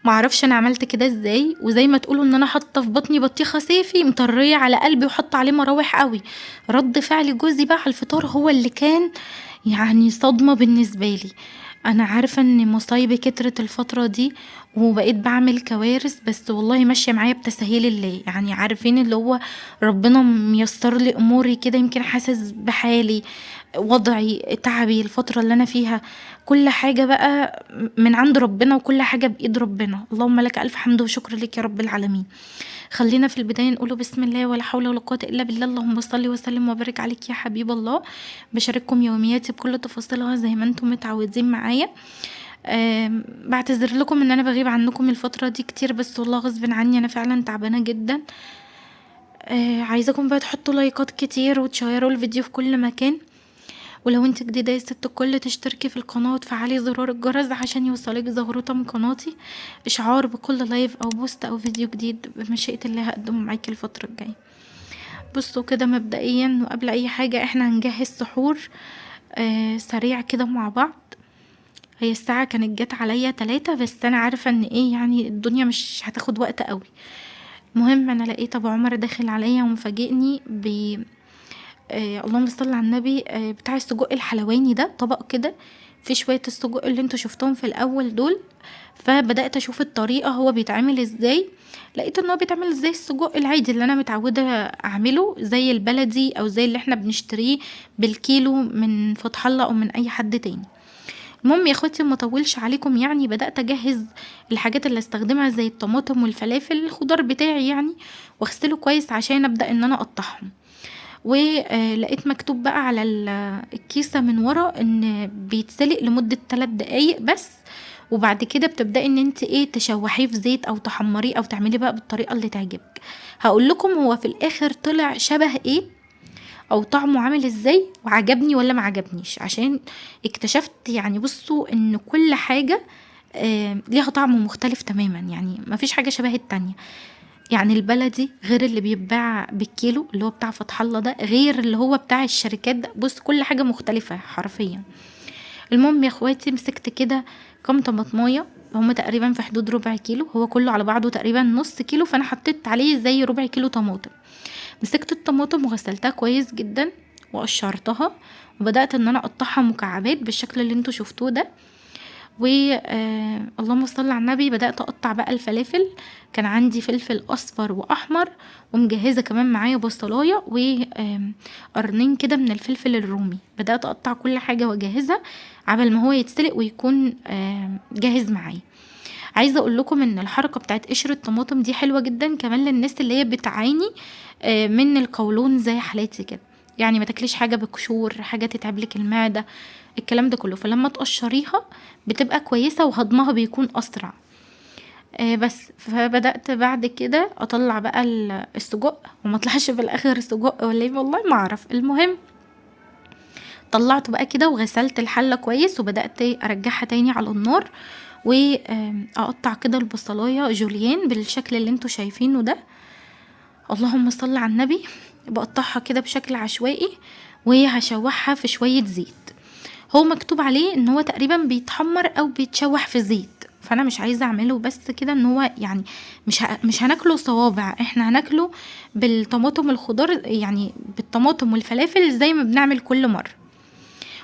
معرفش انا عملت كده ازاي، وزي ما تقولوا ان انا حاطه في بطني بطيخه صيفي مطريه على قلبي وحاطه عليه مراوح قوي. رد فعل جوزي بقى على الفطار هو اللي كان يعني صدمة بالنسبة لي. انا عارفه ان مصايبي كترت الفترة دي وبقيت بعمل كوارث، بس والله ماشية معايا بتسهيل الله، يعني عارفين اللي هو ربنا ميسر لي اموري كده، يمكن حاسس بحالي، وضعي، تعبي، الفترة اللي انا فيها، كل حاجة بقى من عند ربنا وكل حاجة بايد ربنا. اللهم لك الف حمد وشكر لك يا رب العالمين. خلينا في البداية نقوله بسم الله ولا حول ولا قوة الا بالله، اللهم صل وسلم وبارك عليك يا حبيب الله. بشارككم يومياتي بكل تفاصيلها زي ما انتم متعودين معايا. بعتذر لكم ان انا بغيب عنكم الفترة دي كتير، بس والله غصب عني انا فعلا تعبانة جدا. عايزاكم بقى تحطوا لايكات كتير وتشيروا الفيديو في كل مكان، ولو انت جديدة يا ست الكل تشتركي في القناة وتفعلي زرار الجرس عشان يوصلك زغروطة من قناتي اشعار بكل live او post او فيديو جديد بمشيئة الله هقدمه معاكي الفترة الجاية. بصوا كده مبدئيا وقبل اي حاجة احنا هنجهز سحور سريع كده مع بعض. هي الساعة كانت جت عليا 3، بس انا عارفة ان ايه يعني الدنيا مش هتاخد وقت قوي. المهم انا لقيت ابو عمر داخل عليا ومفاجئني ب اللهم صل على النبي، بتاع السجق الحلواني ده، طبق كده في شوية السجق اللي انتوا شفتهم في الاول دول. فبدأت اشوف الطريقة هو بيتعمل ازاي، لقيت ان هو بيتعمل زي السجق العادي اللي انا متعودة اعمله، زي البلدي او زي اللي احنا بنشتريه بالكيلو من فتح الله او من اي حد تاني. المهم يا اخواتي ما اطولش عليكم، يعني بدأت اجهز الحاجات اللي استخدمها زي الطماطم والفلافل، الخضار بتاعي يعني، واغسله كويس عشان ابدأ ان انا اقطعهم. ولقيت مكتوب بقى على الكيسة من ورا ان بيتسلق لمدة 3 دقايق بس، وبعد كده بتبدأي ان انت تشوحيه في زيت او تحمريه او تعمليه بقى بالطريقة اللي تعجبك. هقول لكم هو في الاخر طلع شبه ايه او طعمه عامل ازاي وعجبني ولا ما عجبنيش، عشان اكتشفت يعني بصوا ان كل حاجة ليها طعم مختلف تماما، يعني ما فيش حاجة شبه التانية. يعني البلدي غير اللي بيتباع بالكيلو اللي هو بتاع فتح الله ده، غير اللي هو بتاع الشركات ده، بص كل حاجة مختلفة حرفيا. المهم يا اخواتي مسكت كده كام طماطمايه، هما تقريبا في حدود ربع كيلو، هو كله على بعضه تقريبا نص كيلو، فانا حطيت عليه زي ربع كيلو طماطم. مسكت الطماطم وغسلتها كويس جدا وقشرتها، وبدأت ان انا اقطعها مكعبات بالشكل اللي انتوا شفتوه ده. و اللهم صل على النبي، بدأت اقطع بقى الفلافل. كان عندي فلفل اصفر واحمر، ومجهزة كمان معايا بصلاية و قرنين كده من الفلفل الرومي. بدأت اقطع كل حاجة واجهزها عبل ما هو يتسلق ويكون جاهز معايا. عايزة اقول لكم ان الحركة بتاعت قشر الطماطم دي حلوة جدا كمان للناس اللي هي بتعاني من القولون زي حالاتي كده، يعني ما تاكليش حاجة بقشور، حاجة تتعب لك المعدة، الكلام ده كله. فلما تقشريها بتبقى كويسة وهضمها بيكون أسرع. بس فبدأت بعد كده أطلع بقى السجق، وما طلعش في الآخر سجق ولا إيه والله ما أعرف. المهم طلعته بقى كده وغسلت الحلة كويس، وبدأت أرجعها تاني على النار، وأقطع كده البصلاية جوليان بالشكل اللي انتوا شايفينه ده. اللهم صل على النبي. بقطعها كده بشكل عشوائي وهشوحها في شوية زيت. هو مكتوب عليه ان هو تقريبا بيتحمر او بيتشوح في زيت، فانا مش عايزه اعمله بس كده ان هو يعني مش هناكله صوابع، احنا هناكله بالطماطم الخضار، يعني بالطماطم والفلافل زي ما بنعمل كل مرة.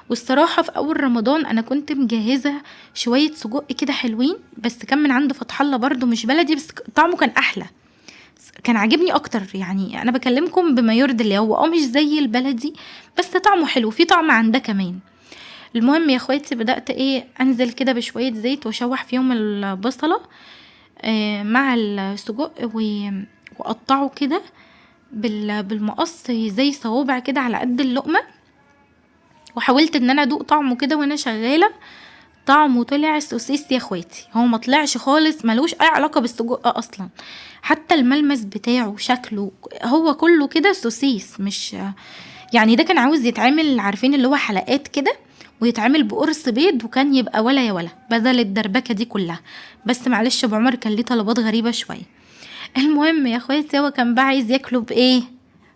والصراحة في اول رمضان انا كنت مجهزة شوية سجق كده حلوين، بس كان من عند فتح الله برضو مش بلدي، بس طعمه كان احلى، كان عاجبني اكتر. يعني انا بكلمكم بما يرضي الله، هو مش زي البلدي بس طعمه حلو، في طعم عن ده كمان. المهم يا اخواتي بدأت انزل كده بشوية زيت واشوح فيهم البصلة مع السجق، واقطعه كده بالمقص زي صوابع كده على قد اللقمة. وحاولت ان انا ادوق طعمه كده وانا شغالة، طعمه طلع سوسيس يا اخواتي، هو ما طلعش خالص، ملوش اي علاقة بالسجق اصلا، حتى الملمس بتاعه شكله هو كله كده سوسيس، مش يعني ده كان عاوز يتعمل عارفين اللي هو حلقات كده ويتعمل بقرص بيض وكان يبقى ولا يا ولا بدل الدربكة دي كلها. بس معلش ابو عمر كان ليه طلبات غريبة شوية. المهم يا اخواتي هو كان بقى عايز ياكله بايه؟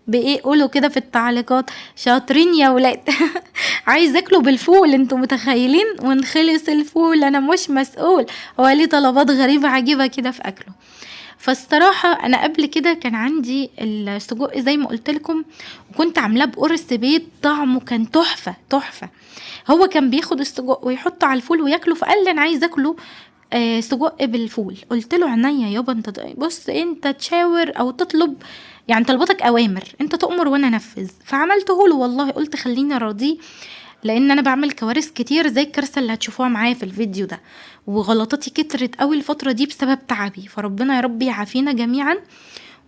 بايه؟ قولوا كده في التعليقات. شاطرين يا ولاد. عايز اكله بالفول، انتوا متخيلين؟ ونخلص الفول انا مش مسؤول. هو ليه طلبات غريبة عجيبة كده في اكله. فالصراحة انا قبل كده كان عندي السجق زي ما قلت لكم، وكنت عاملاه بقرص بيض، طعمه كان تحفة تحفة. هو كان بياخد السجق ويحطه على الفول وياكله، فقال لي انا عايز اكله سجق بالفول. قلت له عينيا يابا، انت بص انت تشاور او تطلب، يعني طلباتك اوامر، انت تؤمر وانا انفذ. فعملته له والله، قلت خليني اراضيه، لان انا بعمل كوارث كتير زي الكارثة اللي هتشوفوها معايا في الفيديو ده، وغلطاتي كترت قوي الفترة دي بسبب تعبي. فربنا يا رب يعافينا جميعا،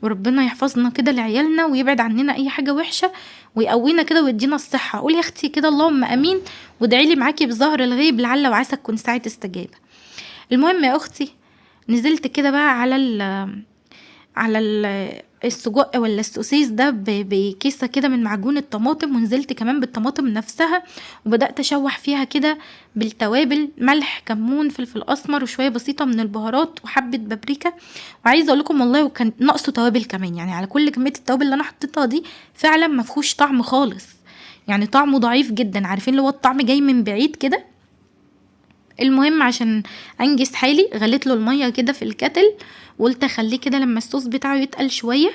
وربنا يحفظنا كده لعيالنا، ويبعد عننا اي حاجة وحشة، ويقوينا كده ويدينا الصحة. قولي يا اختي كده اللهم امين، وادعي لي معاكي بظهر الغيب لعل وعسى تكون ساعة استجابة. المهم يا اختي نزلت كده بقى على السجق ولا السوسيس ده بكيسه كده من معجون الطماطم، ونزلت كمان بالطماطم نفسها، وبدات اشوح فيها كده بالتوابل، ملح، كمون، فلفل اسمر، وشوية بسيطة من البهارات، وحبه بابريكا. وعايزه اقول لكم والله وكان ناقصه توابل كمان، يعني على كل كمية التوابل اللي انا حطيتها دي فعلا ما فيهوش طعم خالص، يعني طعمه ضعيف جدا، عارفين اللي هو الطعم جاي من بعيد كده. المهم عشان انجز حالي غليت له المية كده في الكتل، وقلت اخليه كده لما الصوص بتاعه يتقل شوية،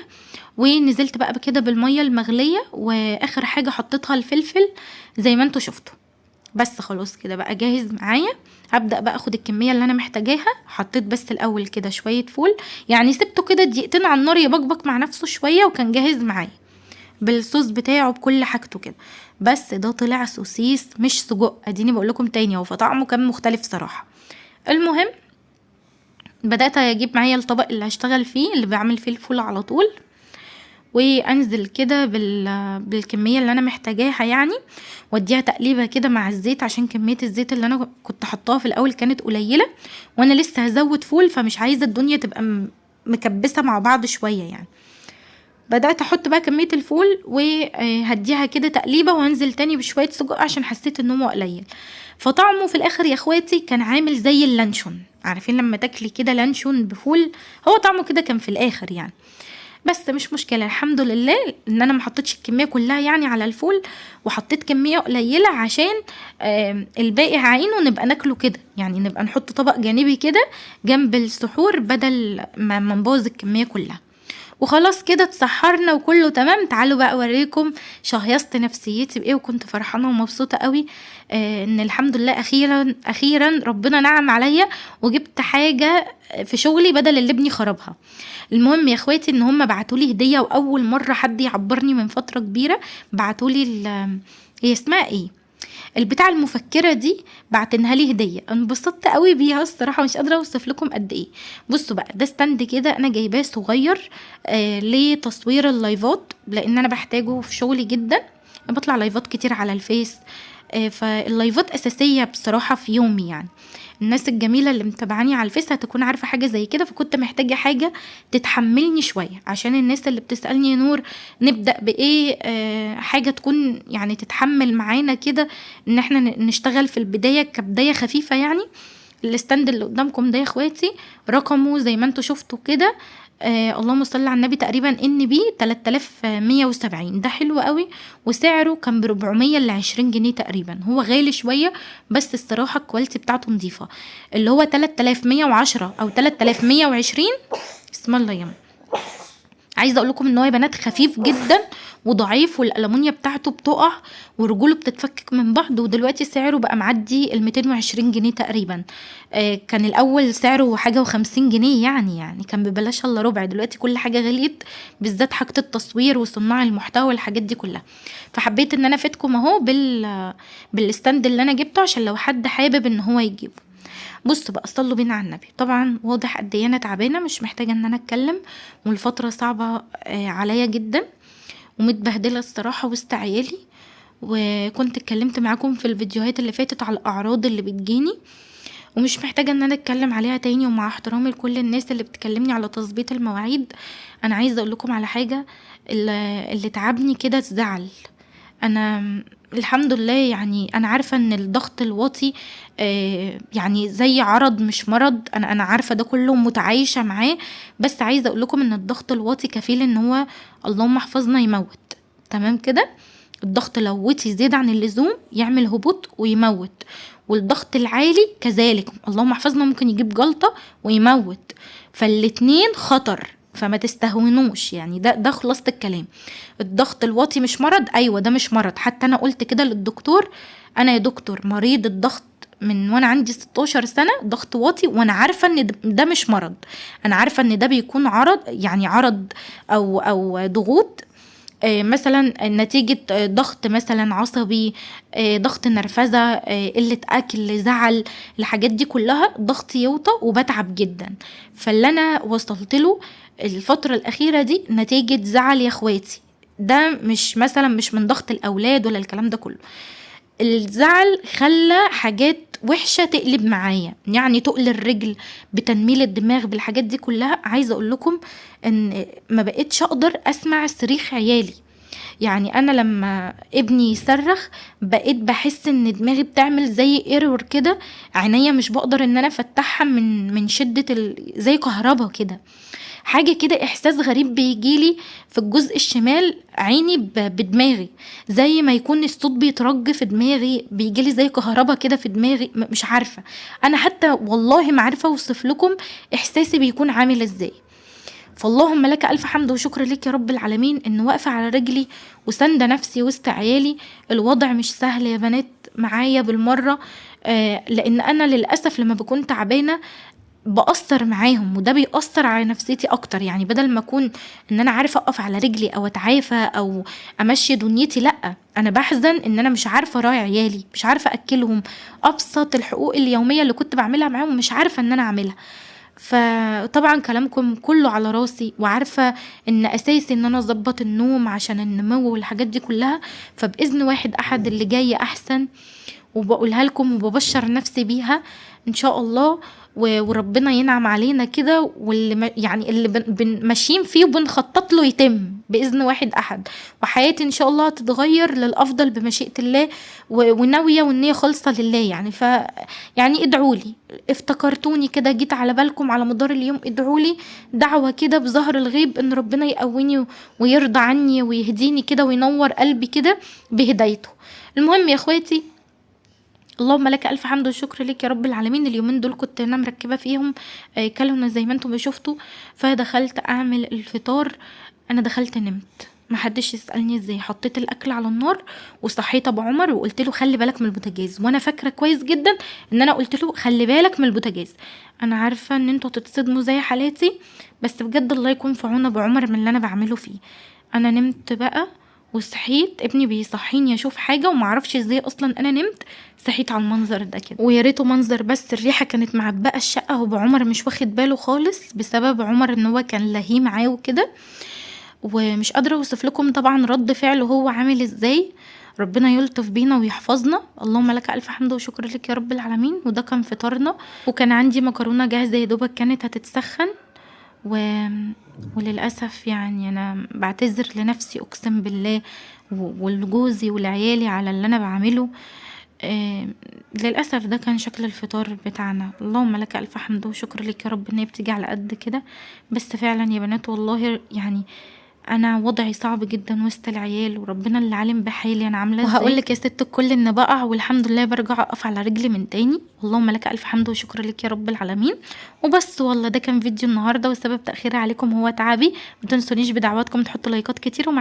ونزلت بقى كده بالمية المغليه، واخر حاجة حطيتها الفلفل زي ما انتوا شفتوا. بس خلاص كده بقى جاهز معايا. هبدا بقى اخد الكمية اللي انا محتاجاها. حطيت بس الاول كده شوية فول، يعني سبته كده دقيقتين على النار يبقبق مع نفسه شوية، وكان جاهز معايا بالصوص بتاعه بكل حاجته كده. بس ده طلع سوسيس مش سجق، اديني بقول لكم تاني اهو، فطعمه كان مختلف صراحة. المهم بدات اجيب معايا الطبق اللي هشتغل فيه، اللي بعمل فيه الفول على طول، وانزل كده بالكمية اللي انا محتاجاها يعني، واديها تقليبه كده مع الزيت، عشان كمية الزيت اللي انا كنت حطاها في الاول كانت قليله، وانا لسه هزود فول، فمش عايزه الدنيا تبقى مكبسه مع بعض شوية يعني. بدات احط بقى كمية الفول وهديها كده تقليبه، وانزل تاني بشوية سجق عشان حسيت ان هو قليل. فطعمه في الاخر يا اخواتي كان عامل زي اللانشون، عارفين لما تاكلي كده لانشون بفول، هو طعمه كده كان في الاخر يعني. بس مش مشكلة، الحمد لله ان انا ما حطيتش الكمية كلها يعني على الفول، وحطيت كمية قليله عشان الباقي عينه نبقى ناكله كده، يعني نبقى نحط طبق جانبي كده جنب السحور بدل ما نبوظ الكمية كلها. وخلاص كده اتسحرنا وكله تمام. تعالوا بقى اوريكم شهيصت نفسيتي بايه، وكنت فرحانة ومبسوطة قوي ان الحمد لله اخيرا اخيرا ربنا نعم عليا وجبت حاجة في شغلي بدل اللي ابني خربها. المهم يا اخواتي ان هم بعتولي هديه، واول مرة حد يعبرني من فترة كبيرة. بعتولي هي اسمها ايه البتاع المفكره دي، بعتنها لي هديه، انبسطت قوي بيها الصراحة، مش قادرة اوصف لكم قد ايه. بصوا بقى ده stand كده انا جايباه صغير لتصوير اللايفات، لان انا بحتاجه في شغلي جدا، انا بطلع لايفات كتير على الفيس، فاللايفات اساسية بصراحة في يومي يعني. الناس الجميلة اللي متابعاني على الفيس هتكون عارفه حاجة زي كده، فكنت محتاجه حاجة تتحملني شوية، عشان الناس اللي بتسالني نور نبدا بايه، حاجة تكون يعني تتحمل معانا كده ان احنا نشتغل في البداية كبداية خفيفة يعني. ال stand اللي قدامكم ده يا اخواتي رقمه زي ما انتوا شفتوا كده، اللهم صل على النبي، تقريبا NB 3170. ده حلو قوي، وسعره كان بربعمية لعشرين جنيه تقريبا، هو غالي شوية بس الصراحة ال quality بتاعته نظيفة. اللي هو 3110 او 3120، اسم الله يما. عايزه اقول لكم ان هو يا بنات خفيف جدا وضعيف، والالومنيا بتاعته بتقع ورجوله بتتفكك من بعض، ودلوقتي سعره بقى معدي ال 220 جنيه تقريبا. كان الاول سعره حاجة وخمسين جنيه يعني كان ببلاش الا ربع. دلوقتي كل حاجة غليت، بالذات حاجة التصوير وصناع المحتوى والحاجات دي كلها. فحبيت ان انا افيدكم اهو بال stand اللي انا جبته، عشان لو حد حابب ان هو يجيبه. بصوا بقى، صلوا بينا على النبي. طبعا واضح قد ايه انا تعبانة، مش محتاجه ان انا اتكلم، والفترة صعبة عليا جدا ومتبهدله الصراحة وسط عيالي. وكنت اتكلمت معاكم في الفيديوهات اللي فاتت على الاعراض اللي بتجيني، ومش محتاجه ان انا اتكلم عليها تاني. ومع احترامي لكل الناس اللي بتكلمني على تظبيط المواعيد، انا عايزه اقول لكم على حاجة، اللي تعبني كده الزعل. انا الحمد لله يعني انا عارفه ان الضغط الواطي يعني زي عرض مش مرض، انا عارفه ده كله متعايشه معاه، بس عايزه اقول لكم ان الضغط الواطي كفيل ان هو اللهم احفظنا يموت، تمام كده. الضغط لو وطي زيادة عن اللزوم يعمل هبوط ويموت، والضغط العالي كذلك اللهم احفظنا ممكن يجيب جلطة ويموت، فالاتنين خطر، فما تستهونوش يعني. ده خلاصة الكلام. الضغط الواطي مش مرض، ايوه ده مش مرض، حتى انا قلت كده للدكتور، انا يا دكتور مريض الضغط من وانا عندي 16 سنة ضغط واطي، وانا عارفة ان ده مش مرض، انا عارفة ان ده بيكون عرض، يعني عرض او ضغوط، مثلا نتيجة ضغط مثلا عصبي، ضغط نرفزة، قلة أكل، زعل، الحاجات دي كلها ضغط يوطى وبتعب جدا. فاللي أنا وصلت له الفترة الأخيرة دي نتيجة زعل يا اخواتي، ده مش مثلا مش من ضغط الأولاد ولا الكلام ده كله، الزعل خلى حاجات وحشة تقلب معايا، يعني تقل الرجل بتنميل الدماغ بالحاجات دي كلها. عايزة اقول لكم ان ما بقتش اقدر اسمع صريخ عيالي، يعني انا لما ابني يصرخ بقيت بحس ان دماغي بتعمل زي ايرور كده، عينيا مش بقدر ان انا افتحها من شدة زي كهربا كده، حاجة كده، احساس غريب بيجيلي في الجزء الشمال عيني بدماغي، زي ما يكون الصوت بيترج في دماغي، بيجيلي زي كهربا كده في دماغي، مش عارفة انا حتى والله ما عارفة اوصف لكم احساسي بيكون عامل ازاي. فاللهم لك الف حمد وشكر لك يا رب العالمين ان واقفة على رجلي وساندة نفسي وسط عيالي. الوضع مش سهل يا بنات معايا بالمرة، لان انا للأسف لما بكون تعبانة بأثر معاهم، وده بيأثر على نفسيتي اكتر. يعني بدل ما اكون ان انا عارفة اقف على رجلي او اتعافى او امشي دنيتي، لا انا بحزن ان انا مش عارفة اراعي عيالي، مش عارفة اكلهم، ابسط الحقوق اليومية اللي كنت بعملها معاهم مش عارفة ان انا اعملها. فطبعا كلامكم كله على راسي، وعارفة ان اساسي ان انا اظبط النوم عشان النمو والحاجات دي كلها، فباذن واحد احد اللي جاي احسن، وبقولها لكم وببشر نفسي بيها ان شاء الله، وربنا ينعم علينا كده، واللي يعني اللي ماشيين فيه وبنخطط له يتم باذن واحد احد، وحياتي ان شاء الله هتتغير للافضل بمشيئة الله، وناوية والنية خالصة لله يعني. يعني ادعوا لي، افتكرتوني كده، جيت على بالكم على مدار اليوم، ادعوا لي دعوة كده بظهر الغيب ان ربنا يقويني ويرضى عني ويهديني كده وينور قلبي كده بهدايته. المهم يا اخواتي اللهم لك الف حمد وشكر لك يا رب العالمين. اليومين دول كنت انا مركبة فيهم كالونه زي ما انتم شفتوا، فدخلت اعمل الفطار، انا دخلت نمت، ما حدش يسالني ازاي، حطيت الاكل على النار وصحيت ابو عمر وقلت له خلي بالك من البوتاجاز، وانا فاكره كويس جدا ان انا قلت له خلي بالك من البوتاجاز. انا عارفه ان انتوا هتتصدموا زي حالاتي، بس بجد الله يكون في عون ابو عمر من اللي انا بعمله فيه. انا نمت بقى وصحيت، ابني بيصحيني اشوف حاجة ومعرفش ازاي اصلا انا نمت، صحيت على المنظر ده كده، ويا ريته منظر بس، الريحة كانت معبقه الشقة، وابو عمر مش واخد باله خالص بسبب عمر ان هو كان لهيه معاه وكده، ومش قادرة اوصف لكم طبعا رد فعله هو عامل ازاي. ربنا يلطف بينا ويحفظنا، اللهم لك الف حمد وشكر لك يا رب العالمين. وده كان فطارنا، وكان عندي مكرونه جاهزة يا دوبك كانت هتتسخن، وللأسف يعني أنا بعتذر لنفسي أقسم بالله ولجوزي ولعيالي على اللي أنا بعمله. للأسف ده كان شكل الفطار بتاعنا. اللهم لك ألف حمد وشكر لك يا رب إن هي بتيجي على قد كده، بس فعلا يا بنات والله يعني أنا وضعي صعب جدا وسط العيال، وربنا اللي عالم بحالي أنا عاملة ازاي. وهقول لك يا ست الكل إن بقع والحمد لله برجع أقف على رجلي من تاني. اللهم لك ألف حمد وشكر لك يا رب العالمين. وبس والله ده كان فيديو النهارده، وسبب تأخيري عليكم هو تعبي. ما تنسونيش بدعواتكم، تحطوا لايكات كتير، ومع